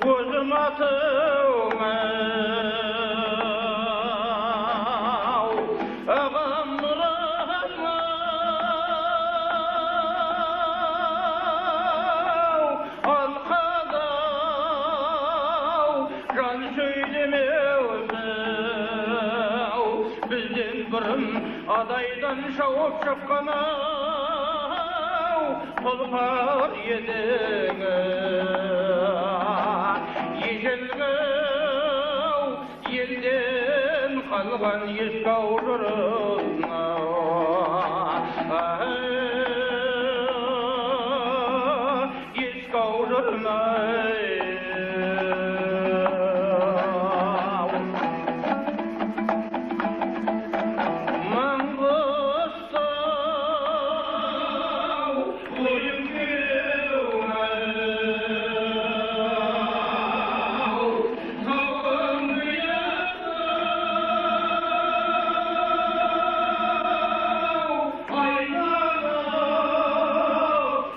Өзім атым ау, ағам Нұран ау, алқада ау, жан сөйлемеуді ау, бізден бұрын Адайдан шауып шыққан ау, тұлпар едің. Ежелгі елден қалған ескі ау жырын, ескі ау жырын. Маңғыстау ойым кеу-ау, таудың ау, айнала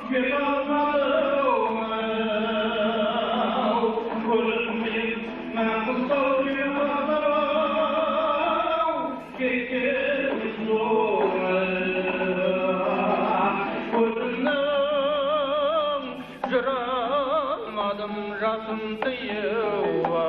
кете алмадым ау, көрінбей Маңғыстау ау, кеткен соң көзімнің жүре алмадым жасым тыйып.